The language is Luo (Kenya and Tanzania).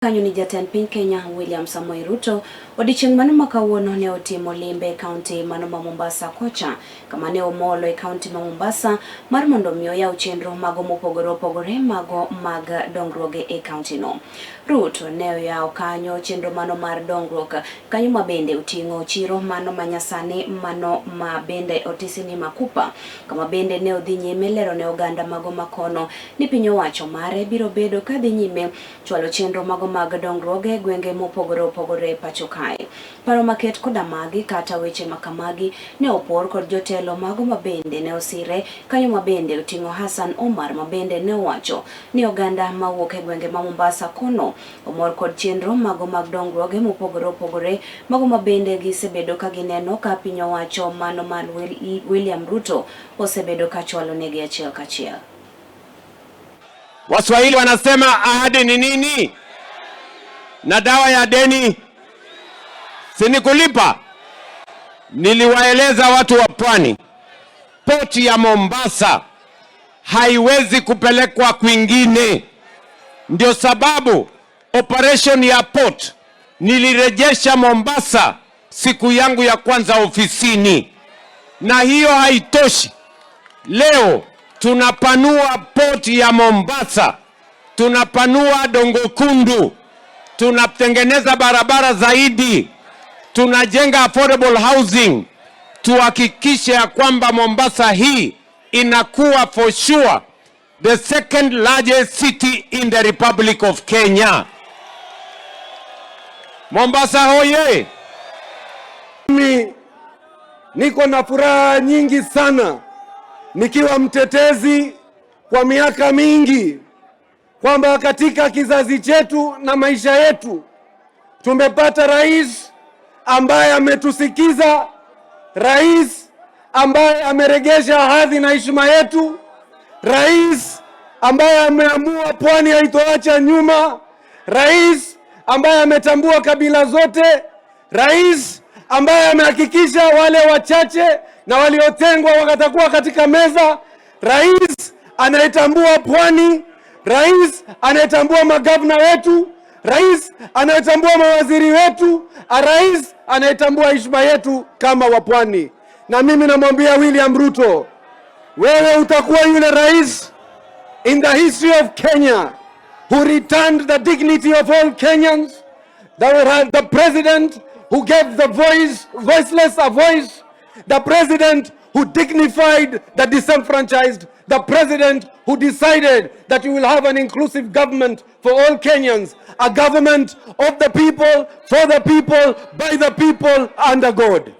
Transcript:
Kanyo ni jatend piny Kenya William Samoei Ruto odiechieng' mano ma kawuono ne otimo limbe e kaunti mano ma Mombasa kocha kama ne omolo e kaunti ma Mombasa mar mondo mi oyaw chenro mago mopogore opogore mago mag dongruoge e kaunti no. Ruto ne oyawo kanyo chenro mano mar dongruok kanyo ma bende oting'o chiro mano ma nyasani mano ma bende otisi ni Makupa kama bende ne odhi nyime lero ne oganda mago makono ni piny owacho mare biro bedo ka dhi nyime chwalo chenro mago mag dongruoge e gwenge mopogore opogore e pacho kae. Paro maket koda magi kata weche makamagi ne opor kod jotelo mago mabende ne osire kanyo mabende oting'o Hassan Omar mabende ne owacho ni oganda mawuok e gwenge ma Mombasa kono omor kod chenro mago mag dongruoge mopogore opogore mago mabende gisebedo ka gineno ka piny owacho mano mar William Ruto osebedo ka chwalo negi achiel kachiel. Waswahili wanasema ahadi ni nini? Na dawa ya deni si ni kulipa. Niliwaeleza watu wa pwani, poti ya Mombasa haiwezi kupelekwa kwingine. Ndio sababu operation ya port nilirejesha Mombasa siku yangu ya kwanza ofisini, na hiyo haitoshi. Leo tunapanua port ya Mombasa, tunapanua Dongo Kundu, tunatengeneza barabara zaidi, tunajenga affordable housing, tuhakikishe ya kwamba Mombasa hii inakuwa for sure the second largest city in the Republic of Kenya. Mombasa hoye! Mimi niko na furaha nyingi sana nikiwa mtetezi kwa miaka mingi kwamba katika kizazi chetu na maisha yetu tumepata rais ambaye ametusikiza, rais ambaye ameregesha hadhi na heshima yetu, rais ambaye ameamua pwani haitoacha nyuma, rais ambaye ametambua kabila zote, rais ambaye amehakikisha wale wachache na waliotengwa watakuwa katika meza, rais anayetambua pwani, rais anayetambua magavana wetu, rais anayetambua mawaziri wetu, rais anayetambua heshima yetu kama wapwani. Na mimi namwambia William Ruto, wewe utakuwa yule rais in the history of Kenya who returned the dignity of all Kenyans, the president who gave the voiceless a voice, the president who dignified the disenfranchised, the president who decided that you will have an inclusive government for all Kenyans, a government of the people, for the people, by the people, under God.